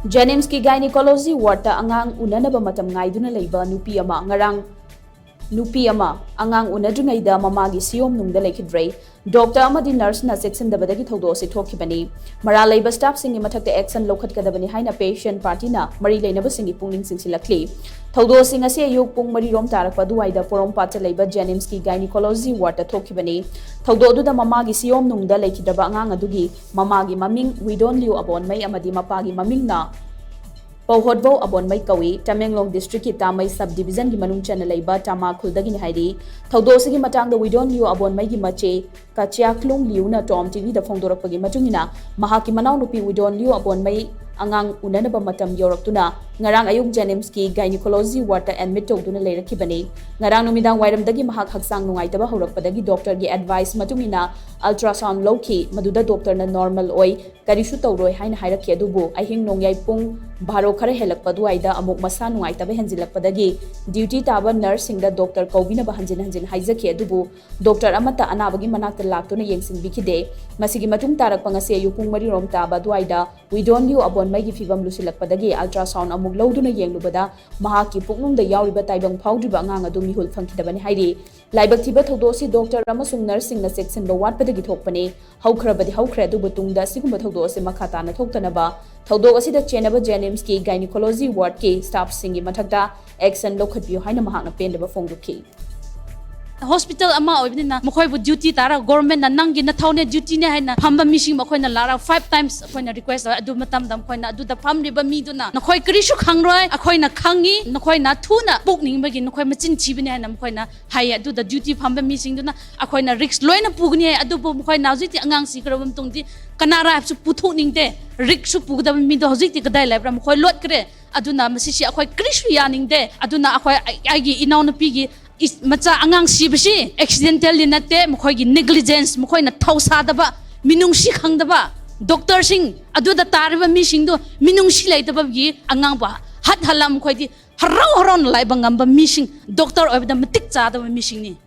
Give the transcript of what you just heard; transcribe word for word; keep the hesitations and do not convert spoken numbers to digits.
ꯖꯦꯅꯤꯝꯁꯀꯤ ꯒꯥꯏꯅꯤꯀꯣꯂꯣꯖꯤ ꯋꯥꯔꯗꯇ ꯑꯉꯥꯡ ꯎꯅꯅꯕ ꯃꯇꯝ ꯉꯥꯏꯗꯨꯅ ꯂꯩꯕ ꯅꯨꯄꯤ ꯑꯃ ꯉꯔꯥꯡ ꯅꯨꯄꯤ ꯑꯃ ꯑꯉꯥꯡ ꯎꯅꯗ꯭ꯔꯤꯉꯩꯗ ꯃꯃꯥꯒꯤ ꯁꯤꯌꯣꯝꯅꯨꯡꯗ ꯂꯩꯈꯤꯗ꯭ꯔꯦ꯫ ꯗꯣꯛꯇꯔ ꯑꯃꯗꯤ ꯅꯔꯁꯅ ꯆꯦꯛꯁꯤꯟꯗꯕꯗꯒꯤ ꯊꯧꯗꯣꯛ ꯑꯁꯤ ꯊꯣꯛꯈꯤꯕꯅꯤ꯫ ꯃꯔꯥꯜ ꯂꯩꯕ ꯁ꯭ꯇꯥꯐꯁꯤꯡꯒꯤ ꯃꯊꯛꯇ ꯑꯦꯛꯁꯟ ꯂꯧꯈꯠꯀꯗꯕꯅꯤ ꯍꯥꯏꯅ ꯄꯦꯁꯦꯟꯠ ꯄꯥꯔꯇꯤꯅ ꯃꯔꯤ ꯂꯩꯅꯕꯁꯤꯡꯒꯤ ꯄꯨꯛꯅꯤꯡ ꯆꯤꯡꯁꯤꯜꯂꯛꯂꯤ꯫ ꯊꯧꯗꯣꯛ ꯑꯁꯤ ꯉꯁꯤ ꯑꯌꯨꯛ ꯄꯨꯡ ꯃꯔꯤ ꯔꯣꯝ ꯇꯥꯔꯛꯄ ꯑꯗꯨꯋꯥꯏꯗ ꯄꯣꯔꯣꯝꯄꯥꯠꯇ ꯂꯩꯕ ꯖꯦꯅꯤꯝꯁꯀꯤ ꯒꯥꯏꯅꯤꯀꯣꯂꯣꯖꯤ ꯋꯥꯔꯗꯇ ꯊꯣꯛꯈꯤꯕꯅꯤ꯫ ꯊꯧꯗꯣꯛ ꯑꯗꯨꯗ ꯃꯃꯥꯒꯤ ꯁꯤꯌꯣꯝꯅꯨꯡꯗ ꯂꯩꯈꯤꯗ꯭ꯔꯕ ꯑꯉꯥꯡ ꯑꯗꯨꯒꯤ ꯃꯃꯥꯒꯤ ꯃꯃꯤꯡ ꯋꯤꯗꯣꯟ ꯂꯤꯌꯨ ꯑꯕꯣꯟꯃꯩ ꯑꯃꯗꯤ ꯃꯄꯥꯒꯤ ꯃꯃꯤꯡꯅ ꯄꯧꯍꯣꯠꯕꯧ ꯑꯕꯣꯟꯃꯩ ꯀꯧꯏ꯫ ꯇꯃꯦꯡꯂꯣꯡ ꯗꯤꯁꯇ꯭ꯔꯤꯛꯀꯤ ꯇꯥꯃꯩ ꯁꯕ ꯗꯤꯕꯤꯖꯟꯒꯤ ꯃꯅꯨꯡ ꯆꯟꯅ ꯂꯩꯕ ꯇꯥꯃꯥ ꯈꯨꯜꯗꯒꯤꯅꯤ ꯍꯥꯏꯔꯤ꯫ ꯊꯧꯗꯣꯛ ꯑꯁꯤꯒꯤ ꯃꯇꯥꯡꯗ ꯋꯤꯗꯣꯟ ꯂꯤꯌꯨ ꯑꯕꯣꯟꯃꯩꯒꯤ ꯃꯆꯦ ꯀꯆꯤꯌꯥꯀꯂꯨꯡ ꯂꯤꯌꯨꯅ ꯇꯣꯝ ꯇꯤꯚꯤꯗ ꯐꯣꯡꯗꯣꯔꯛꯄꯒꯤ ꯃꯇꯨꯡ ꯏꯟꯅ, ꯃꯍꯥꯛꯀꯤ ꯃꯅꯥꯎꯅꯨꯄꯤ ꯋꯤꯗꯣꯟ ꯂꯤꯌꯨ ꯑꯕꯣꯟꯃꯩ ꯑꯉꯥꯡ ꯎꯅꯅꯕ ꯃꯇꯝ ꯌꯧꯔꯛꯇꯨꯅ ꯉꯔꯥꯡ ꯑꯌꯨꯛ ꯖꯦꯅꯤꯝꯁꯀꯤ ꯒꯥꯏꯅꯤꯀꯣꯂꯣꯖꯤ ꯋꯥꯔꯗꯇ ꯑꯦꯗꯃꯤꯠ ꯇꯧꯗꯨꯅ ꯂꯩꯔꯛꯈꯤꯕꯅꯤ꯫ ꯉꯔꯥꯡ ꯅꯨꯃꯤꯗꯥꯡ ꯋꯥꯏꯔꯝꯗꯒꯤ ꯃꯍꯥꯛ ꯍꯛꯆꯥꯡ ꯅꯨꯡꯉꯥꯏꯇꯕ ꯍꯧꯔꯛꯄꯗꯒꯤ ꯗꯣꯛꯇꯔꯒꯤ ꯑꯦꯗꯚꯥꯏꯁ ꯃꯇꯨꯡ ꯏꯟꯅ ꯑꯜꯇ꯭ꯔꯥꯁꯥꯎꯟ ꯂꯧꯈꯤ, ꯃꯗꯨꯗ ꯗꯣꯛꯇꯔꯅ ꯅꯣꯔꯃꯦꯜ ꯑꯣꯏ, ꯀꯔꯤꯁꯨ ꯇꯧꯔꯣꯏ ꯍꯥꯏꯅ ꯍꯥꯏꯔꯛꯈꯤ꯫ ꯑꯗꯨꯕꯨ ꯑꯍꯤꯡ ꯅꯣꯡꯌꯥꯏ ꯄꯨꯡ ꯕꯥꯔꯣ ꯈꯔ ꯍꯦꯜꯂꯛꯄ ꯑꯗꯨꯋꯥꯏꯗ ꯑꯃꯨꯛ ꯃꯁꯥ ꯅꯨꯡꯉꯥꯏꯇꯕ ꯍꯦꯟꯖꯤꯜꯂꯛꯄꯗꯒꯤ ꯗ꯭ꯌꯨꯇꯤ ꯇꯥꯕ ꯅꯔꯁꯁꯤꯡꯗ ꯗꯣꯛꯇꯔ ꯀꯧꯕꯤꯅꯕ ꯍꯟꯖꯤꯟ ꯍꯟꯖꯤꯟ ꯍꯥꯏꯖꯈꯤ, ꯑꯗꯨꯕꯨ ꯗꯣꯛꯇꯔ ꯑꯃꯠꯇ ꯑꯅꯥꯕꯒꯤ ꯃꯅꯥꯛꯇ ꯂꯥꯛꯇꯨꯅ ꯌꯦꯡꯁꯤꯟꯕꯤꯈꯤꯗꯦ꯫ ꯃꯁꯤꯒꯤ ꯃꯇꯨꯡ ꯇꯥꯔꯛꯄ ꯉꯁꯤ ꯑꯌꯨꯛ ꯄꯨꯡ ꯃꯔꯤ ꯔꯣꯝ ꯇꯥꯕ ꯑꯗꯨꯋꯥꯏꯗ ꯋꯤꯗꯣꯟ ꯂꯤꯌꯨ ꯑꯕꯣꯟꯃꯩꯒꯤ ꯐꯤꯕꯝ ꯂꯨꯁꯤꯜꯂꯛꯄꯗꯒꯤ ꯑꯜꯇ꯭ꯔꯥꯁꯥꯎꯟ ꯑꯃꯨꯛ ꯂꯧꯗꯨꯅ ꯌꯦꯡꯂꯨꯕꯗ ꯃꯍꯥꯛꯀꯤ ꯄꯨꯛꯅꯨꯡꯗ ꯌꯥꯎꯔꯤꯕ ꯇꯥꯏꯕꯪ ꯐꯥꯎꯗ꯭ꯔꯤꯕ ꯑꯉꯥꯡ ꯑꯗꯨ ꯃꯤꯍꯨꯜ ꯐꯪꯈꯤꯗꯕꯅꯤ ꯍꯥꯏꯔꯤ꯫ ꯂꯥꯏꯕꯛ ꯊꯤꯕ ꯊꯧꯗꯣꯛ ꯑꯁꯤ ꯗꯣꯛꯇꯔ ꯑꯃꯁꯨꯡ ꯅꯔꯁꯁꯤꯡꯅ ꯆꯦꯛꯁꯤꯟꯕ ꯋꯥꯠꯄꯗꯒꯤ ꯊꯣꯛꯄꯅꯤ꯫ ꯍꯧꯈ꯭ꯔꯕꯗꯤ ꯍꯧꯈ꯭ꯔꯦ, ꯑꯗꯨꯕꯨ ꯇꯨꯡꯗ ꯑꯁꯤꯒꯨꯝꯕ ꯊꯧꯗꯣꯛ ꯑꯁꯤ ꯃꯈꯥ ꯇꯥꯅ ꯊꯣꯛꯇꯅꯕ ꯊꯧꯗꯣꯛ ꯑꯁꯤꯗ ꯆꯦꯟꯅꯕ ꯖꯦꯅꯤꯝꯁꯀꯤ ꯒꯥꯏꯅꯤꯀꯣꯂꯣꯖꯤ ꯋꯥꯔꯗꯀꯤ ꯁ꯭ꯇꯥꯐꯁꯤꯡꯒꯤ ꯃꯊꯛꯇ ꯑꯦꯛꯁꯟ ꯂꯧꯈꯠꯄꯤꯌꯨ ꯍꯥꯏꯅ ꯃꯍꯥꯛꯅ ꯄꯦꯟꯗꯕ ꯐꯣꯡꯗꯣꯛꯈꯤ꯫ ꯍꯣꯁꯄꯤꯇꯥꯜ ꯑꯃ ꯑꯣꯏꯕꯅꯤꯅ ꯃꯈꯣꯏꯕꯨ ꯗ꯭ꯌꯨꯇꯤ ꯇꯥꯔꯒ ꯒꯣꯔꯃꯦꯟꯅ ꯅꯪꯒꯤ ꯅꯊꯧꯅꯦ, ꯗ꯭ꯌꯨꯇꯤꯅꯦ ꯍꯥꯏꯅ ꯐꯝꯕ ꯃꯤꯁꯤꯡꯕꯨ ꯑꯩꯈꯣꯏꯅ ꯂꯥꯛꯑꯒ ꯐꯥꯏꯚ ꯇꯥꯏꯝꯁ ꯑꯩꯈꯣꯏꯅ ꯔꯤꯀ꯭ꯋꯦꯁ ꯇꯧꯋꯦ꯫ ꯑꯗꯨ ꯃꯇꯝꯗ ꯃꯈꯣꯏꯅ ꯑꯗꯨꯗ ꯐꯝꯂꯤꯕ ꯃꯤꯗꯨꯅ ꯅꯈꯣꯏ ꯀꯔꯤꯁꯨ ꯈꯪꯔꯣꯏ, ꯑꯩꯈꯣꯏꯅ ꯈꯪꯉꯤ, ꯅꯈꯣꯏꯅ ꯊꯨꯅ ꯄꯣꯛꯅꯤꯡꯕꯒꯤ ꯅꯈꯣꯏ ꯃꯆꯤꯟ ꯊꯤꯕꯅꯤ ꯍꯥꯏꯅ ꯃꯈꯣꯏꯅ ꯍꯥꯏꯌꯦ꯫ ꯑꯗꯨꯗ ꯗ꯭ꯌꯨꯇꯤ ꯐꯝꯕ ꯃꯤꯁꯤꯡꯗꯨꯅ ꯑꯩꯈꯣꯏꯅ ꯔꯤꯛꯁ ꯂꯣꯏꯅ ꯄꯨꯒꯅꯤ ꯍꯥꯏ꯫ ꯑꯗꯨꯕꯨ ꯃꯈꯣꯏꯅ ꯍꯧꯖꯤꯛꯇꯤ ꯑꯉꯥꯡ ꯁꯤꯈ꯭ꯔꯕ ꯃꯇꯨꯡꯗꯤ ꯀꯅꯥꯔ ꯍꯥꯏꯕꯁꯨ ꯄꯨꯊꯣꯛꯅꯤꯡꯗꯦ꯫ ꯔꯤꯛꯁꯁꯨ ꯄꯨꯒꯗꯕ ꯃꯤꯗꯣ ꯍꯧꯖꯤꯛꯇꯤ ꯀꯗꯥꯏ ꯂꯩꯕ꯭ꯔꯥ? ꯃꯈꯣꯏ ꯂꯣꯠꯈ꯭ꯔꯦ꯫ ꯑꯗꯨꯅ ꯃꯁꯤꯁꯤ ꯑꯩꯈꯣꯏ ꯀꯔꯤꯁꯨ ꯌꯥꯅꯤꯡꯗꯦ꯫ ꯑꯗꯨꯅ ꯑꯩꯈꯣꯏ, ꯑꯩ-, ꯑꯩꯒꯤ ꯏꯅꯥꯎꯅꯨꯄꯤꯒꯤ ꯏꯁ-, ꯃꯆꯥ ꯑꯉꯥꯡ ꯁꯤꯕꯁꯤ ꯑꯦꯛꯁꯤꯗꯦꯟꯇꯦꯜꯗꯤ ꯅꯠꯇꯦ, ꯃꯈꯣꯏꯒꯤ ꯅꯦꯒ꯭ꯂꯤꯖꯦꯟꯁ, ꯃꯈꯣꯏꯅ ꯊꯧꯁꯥꯗꯕ, ꯃꯤꯅꯨꯡꯁꯤ ꯈꯪꯗꯕ, ꯗꯣꯛꯇꯔꯁꯤꯡ, ꯑꯗꯨꯗ ꯇꯥꯔꯤꯕ ꯃꯤꯁꯤꯡꯗꯨ ꯃꯤꯅꯨꯡꯁꯤ ꯂꯩꯇꯕꯒꯤ ꯑꯉꯥꯡꯕꯨ ꯍꯠ ꯍꯜꯂ ꯃꯈꯣꯏꯗꯤ ꯍꯔꯥꯎ ꯍꯔꯥꯎꯅ ꯂꯥꯏꯕ ꯉꯝꯕ ꯃꯤꯁꯤꯡ, ꯗꯣꯛꯇꯔ ꯑꯣꯏꯕꯗ ꯃꯇꯤꯛ ꯆꯥꯗꯕ ꯃꯤꯁꯤꯡꯅꯤ꯫